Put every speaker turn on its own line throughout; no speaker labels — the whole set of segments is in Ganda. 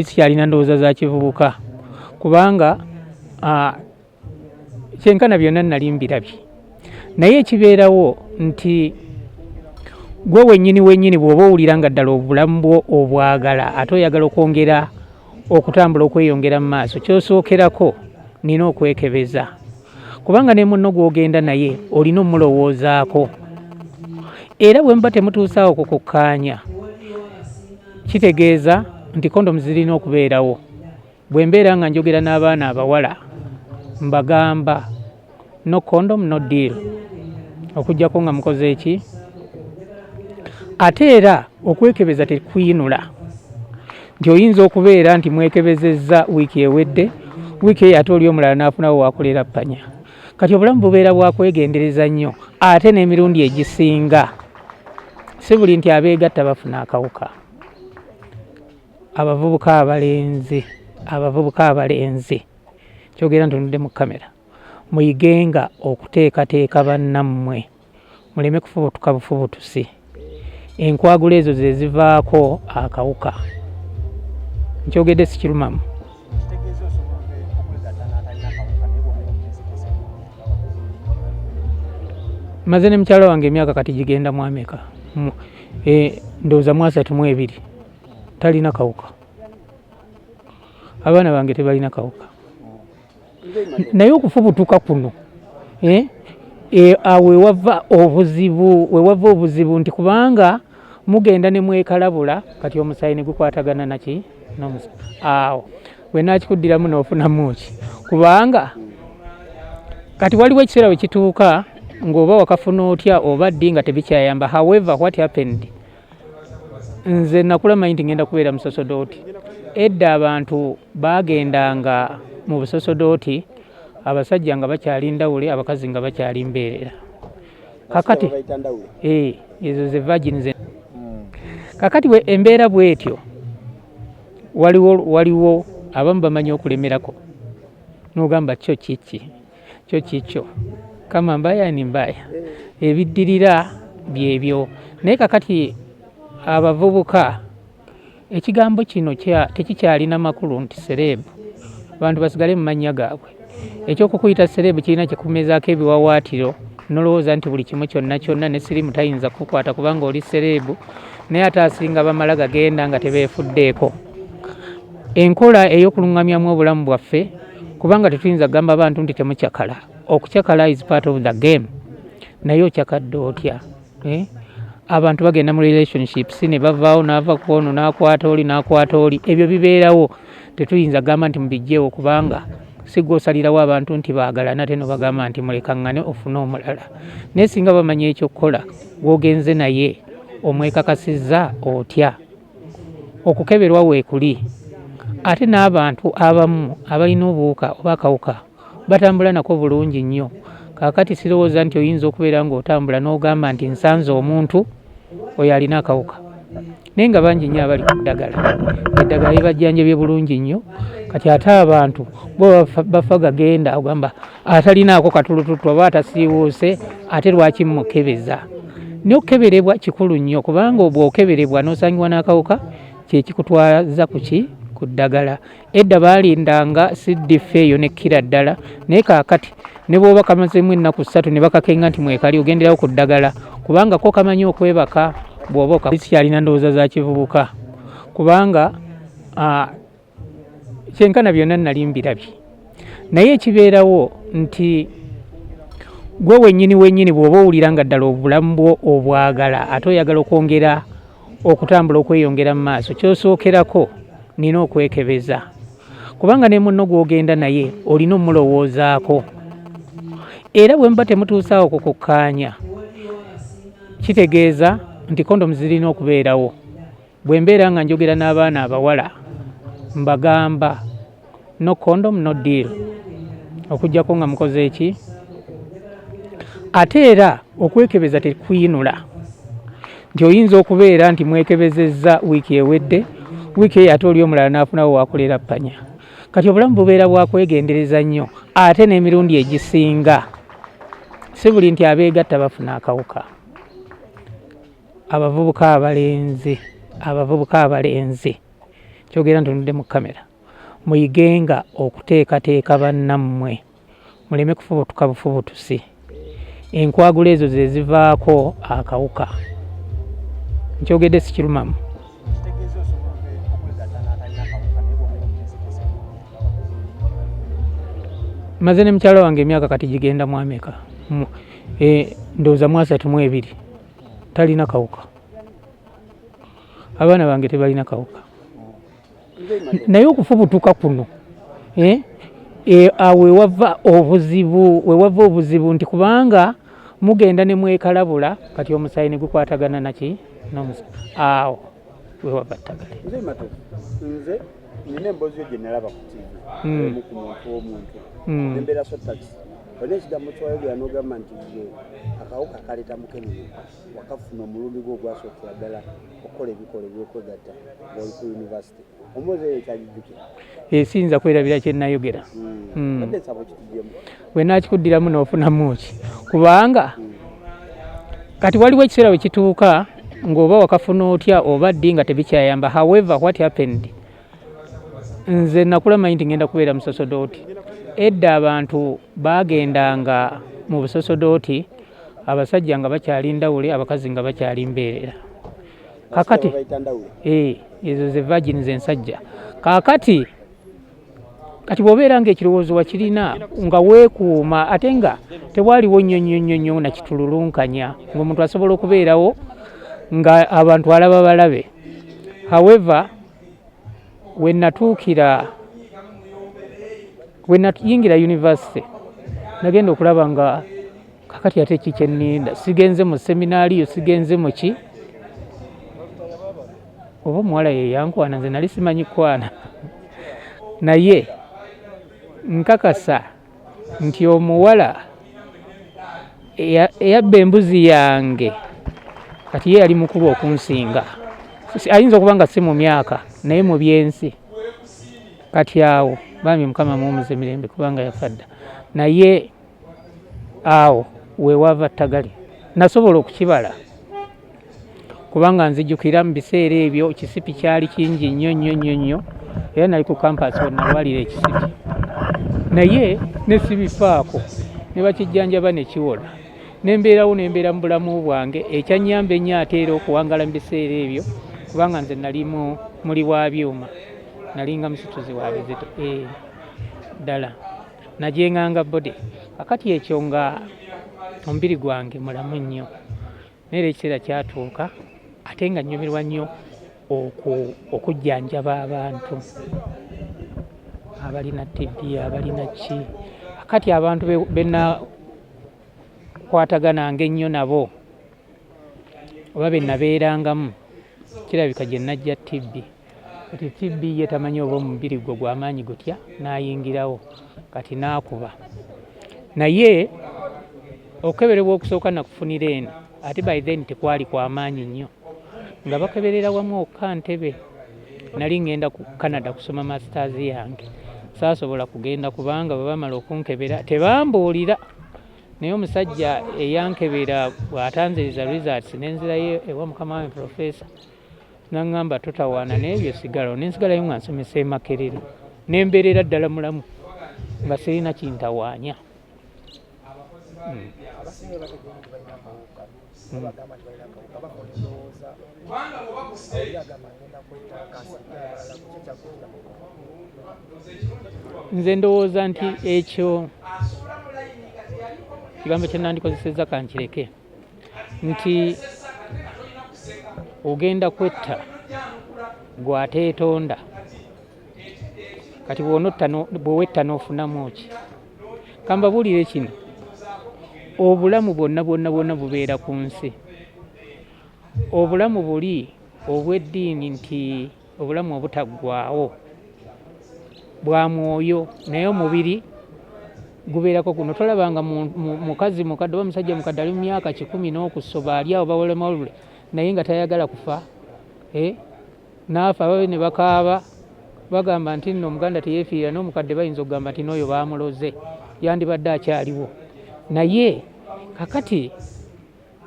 Sikyalina ndowooza za kivubuka kubanga kyenkana byonna nali mbirabye, naye ekibeerawo nti gwe wennyini wennyini bw'oba owulira nga ddala obulamu bwo obwagala ate oyagala okwongera okutambula okweyongera mu maaso, ky'osookerako nina okwekebeza, kubanga ne munno gw'ogenda naye olina omulowoozaako, era bwe muba temutuusaawo ku kukkaanya kitegeeza nti kondomu zirina okubeerawo. Bwe mbeera nga njogera n'abaana abawala mbagamba no condom no deal, okuggyako nga mukoze eki. Ate era okwekebeza tekuyinula nti oyinza okubeera nti mwekebezezza wiiki ewedde, wiiki eyo ate oli omulala n'afunawo waakolera ppanya. Kati obulamu bubeera bwa kwegendereza nnyo, ate n'emirundi egisinga si buli nti abeegatta bafuna akawuka. Abavubuka abalenzi, abavubuka abalenzi, kyogera ntunudde mu kkamera, muyigenga okuteekateeka bannammwe muleme kufubutuka bufubutusi. Enkwagula ezo ze zivaako akawuka. Nkyogedde sikirumamu. Maze ne mukyala wange emyaka kati gigenda mu ameka, ndowooza mu 32, talina kawuka. Abaana bange tebalina kawuka, naye okufubutuka kuno awo wewava obuzibu, wewava obuzibu nti kubanga mugenda ne mwekalabula, kati omusaayi ne gukwatagana naki awo wenakikuddiramu n'ofunamu ki, kubanga kati waliwo ekiseera we kituuka ng'oba wakafuna otya oba ddi nga tebikyayamba. However, what happened, nze nakula manyi nti ngenda kubeera musosodooti. Edda abantu baagendanga mu busosodooti abasajja nga bakyali ndawule, abakazi nga bakyali mbeerera. Kakati ezo ze virgins. Kakati embeera bwetyo, waliwo abamu bamanyi okulemerako n'ogamba kyo kiki, kyo kikyo, kama mbaya ni mbaya, ebiddirira byebyo. Naye kakati abavubuka ekigambo kino tekikyalina makulu nti celeb, abantu basigale mu mannya gaabwe. Ekyokukuyita celeb kirina kyekumezaako ebiwawaatiro nolowooza nti buli kimu kyonna kyonna ne siriimu tayinza kukukwata kubanga oli celeb, naye ate asinga bamala gagenda nga tebeefuddeeko. Enkola ey'okulungamyamu obulamu bwaffe, kubanga tetuyinza kugamba abantu nti temukyakala. Okukyakala is part of the game, naye okyakadde otya? Abantu bagenda mu relationships ne bavaawo, n'ava ku ono n'akwata oli n'akwata oli, ebyo bibeerawo. Tetuyinza kugamba nti mubiggyeewo, kubanga si ggwe osalirawo abantu nti baagalana ate n'obagamba nti mulekaŋŋane ofune omulala. Naye singa bamanya ekyokukola, gw'ogenze naye omwekakasizza otya? Okukeberwa weekuli, ate n'abantu abamu abalina obuwuka oba akawuka batambula nako bulungi nnyo. Kaakati sirowooza nti oyinza okubeera ng'otambula n'ogamba nti nsanze omuntu oyo alina akawuka, naye nga bangi nnyo abali ku ddagala, eddagala libajjanjabye bulungi nnyo. Kati ate abantu bo bafa gagenda ogamba atalinaako katulututtu oba atasiiwuuse, ate lwaki mmukebeza? Naye okukeberebwa kikulu nnyo, kubanga bw'okeberebwa n'osangibwa n'akawuka kye kikutwaza ku ki? Ku ddagala. Edda baalindanga siddifa eyo nekkira ddala, naye kaakati ne bw'oba kamazeemu ennaku 3 ne bakakenga nti mwekali, ogenderawo ku ddagala, kubanga ko kamanyi okwebaka bw'oba. Sikyalina ndowooza za kivubuka, kubanga kyenkana byonna nali mbirabye, naye ekibeerawo nti gwe wennyini wennyini bw'oba owulira nga ddala obulamu bwo obwagala ate oyagala okwongera okutambula okweyongera mu maaso, ky'osookerako nina okwekebeza, kubanga ne munno gw'ogenda naye olina omulowoozaako, era bwe muba temutuusaawo ku kukkaanya kitegeeza nti kondomu zirina okubeerawo. Bwe mbeera nga njogera n'abaana abawala mbagamba no condom no deal, okuggyako nga mukoze eki. Ate era okwekebeza tekuyinula nti oyinza okubeera nti mwekebezezza wiiki ewedde, wiiki eyo ate oli omulala n'afunawo waakolera ppanya. Kati obulamu bubeera bwa kwegendereza nnyo, ate n'emirundi egisinga si buli nti abeegatta bafuna akawuka. Abavubuka abalenzi, abavubuka abalenzi, Kyogera ntunudde mu kamera. Muyigenga okuteekateeka bannammwe, muleme kufubutuka bufubutusi. Enkwagula ezo ze zivaako akawuka. Nkyogedde sikirumamu. Maze ne mukyala wange emyaka kati gigenda mu ameka, ndowooza mu 32, talina kawuka. Abaana bange tebalina kawuka. Naye okufubutuka kuno awo wewava obuzibu, wewava obuzibu nti kubanga mugenda ne mwekalabula, kati omusaayi ne gukwatagana naki n'omusaayi, awo wewava ttagale.
Nze Matovu, nze nina emboozi yo gye nalaba ku TV emu ku muntu omuntu nembeera so taxi, olina ekigambo kyewayogera n'ogamba nti gwe akawuka kaleeta mukenenya wakafuna omulundi gwo ogwasookera ddala okukola ebikolwa ebyokwegatta ng'oli ku yunivasite. Emboozi eyo ekyagijjukira?
Siyinza kwerabira kye nayogera.
Badde nsaba okitugyemu.
Bwe naakikuddiramu n'ofunamu ki? Kubanga kati waliwo ekiseera we kituuka ng'oba wakafuna otya oba ddi nga tebikyayamba. However, what happened, nze nakula manyi nti ngenda kubeera musosodooti. Edda abantu baagendanga mu busosodooti abasajja nga bakyali ndawule, abakazi nga bakyali mbeerera. Kakati ezo ze virgins ensajja. Kakati kati bw'obeera ng'ekirowoozo wakirina nga weekuuma, ate nga tewaliwo nnyo nnyo nnyo nnyo nakitululunkanya ng'omuntu asobola okubeerawo nga abantu alaba balabe. However, we natuukira, we nayingira university, nagenda okulaba nga kakati ate ki kyenninda, sigenze mu seminaariyo, sigenze mu ki, oba omuwala ye yankwana, nze nali simanyi kwana, naye nkakasa nti omuwala eyabba embuzi yange kati ye yali mukulu okunsinga, ayinza okuba nga si mu myaka naye mu byensi. Kati awo bambi Mukama muwumuze mirembe kubanga yafa dda, naye awo wewava ttagali nasobola okukibala kubanga nzijukira mu biseera ebyo kisipi kyali kingi nnyo nnyo nnyo nnyo, era nali ku campus we nalwalira ekisipi, naye ne sibifaako ne bakijjanjaba ne kiwona, ne mbeerawo ne mbeera mu bulamu bwange. Ekyannyamba ennyo ate era okuwangala mu biseera ebyo, kubanga nze nali muli wa byuma, nalinga musituzi wa bizito ddala najenganga body. Kakati ekyo nga omubiri gwange mulamu nnyo, naye era ekiseera kyatuuka ate nga nnyumirwa nnyo okujjanjaba abantu abalina TB, abalina ki. Kati abantu benakwatagananga ennyo nabo oba be nabeerangamu, kirabika gye najja TB. Kati TB ye tamanyi oba omubiri gwo gw'amaanyi gutya, n'ayingirawo kati n'akuba. Naye okukeberebwa okusooka nakufunira eno, ate by then tekwali kwamaanyi nnyo, nga bakeberera wamu okka Ntebe. Nali ngenda ku Canada kusoma masters yange, saasobola kugenda kubanga bwe bamala okunkebera tebambuulira, naye omusajja eyankebera bw'atanziriza results nenzirayo ewa mukama wange professor, n'aŋŋamba totawaana n'ebyo sigalawo, ne nsigalayo nga nsomesa e Makerere, ne mbeerera ddala mulamu nga sirina kintawaanya.
Abasinga bategeera nti balina akawuka, bagamba nti balina akawuka, bakola endowooza oli agamba ngenda kwetta kansiige abalala, kuki ekyakujja?
Nze ndowooza nti ekyo kigambo kye nandikozesezza kankireke, nti ogenda kwetta gw'ateetonda. Kati bw'owetta n'ofunamu ki? Kambabuulire kino, obulamu bwonna bwonna bwonna bubeera ku nsi. Obulamu buli obw'eddiini nti obulamu obutaggwaawo bwa mwoyo, naye omubiri gubeerako kuno. Tolabanga mukazi mukadde oba musajja mukadde ali mu myaka 100 n'okusoba ali awo bawulemawulule, naye nga tayagala kufa, n'afa ababe ne bakaaba, bagamba nti nno Omuganda teyeefiirira, n'omukadde bayinza okugamba nti n'oyo baamuloze, yandibadde akyaliwo. Naye kakati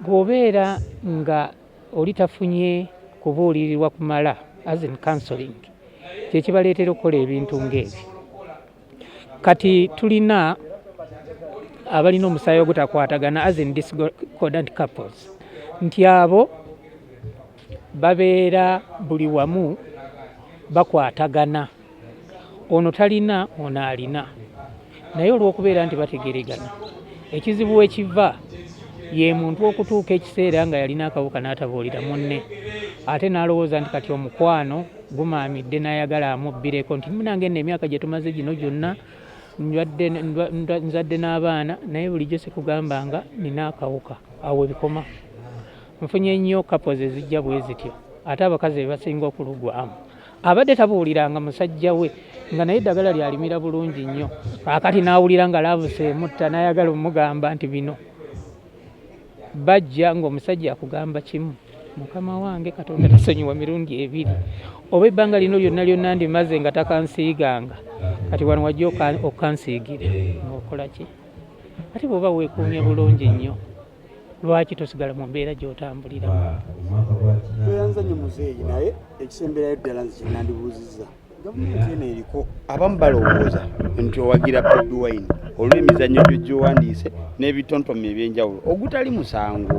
bw'obeera nga oli tafunye kubuulirirwa kumala, as in counseling, Kyekibaleetera okukola ebintu ng'ebyo. Kati tulina abalina omusaayi ogutakwatagana, as in discordant couples, nti abo babeera buli wamu bakwatagana, ono talina, ono alina, naye olw'okubeera nti bategeregana. Ekizibu wekiva ye muntu okutuuka ekiseera nga yalina akawuka n'atabuulira munne, ate n'alowooza nti kati omukwano gumaamidde, n'ayagala amubbireko nti munange nno emyaka gye tumaze gino gyonna nzadde n'abaana, naye bulijjo sikugambanga nina akawuka. Awo webikoma. Nfunye nnyo couples ezijja bwe zityo, ate abakazi be basinga okulugwamu. Abadde tabuuliranga musajja we nga naye eddagala lyalimira bulungi nnyo, kaakati n'awulira nga laavusi emutta n'ayagala omugamba nti bino. Bajja ng'omusajja akugamba kimu, mukama wange Katonda tasonyiwa mirundi ebiri, oba ebbanga lino lyonna lyonna ndimaze nga takansiiganga, kati wano wajja okansiigira ng'okola ki? Ate bw'oba weekuumye bulungi nnyo, lwaki tosigala mu mbeera gy'otambuliramu?
Tweyanza nnyo muzeeyi, naye ekisemberayo ddala nze kyenandibuuzizza, gavumenti eno eriko abamu balowooza nti owagira Bobi Wine olw'emizannyo gyo gy'owandiise n'ebitontome ebyenjawulo ogutali musango.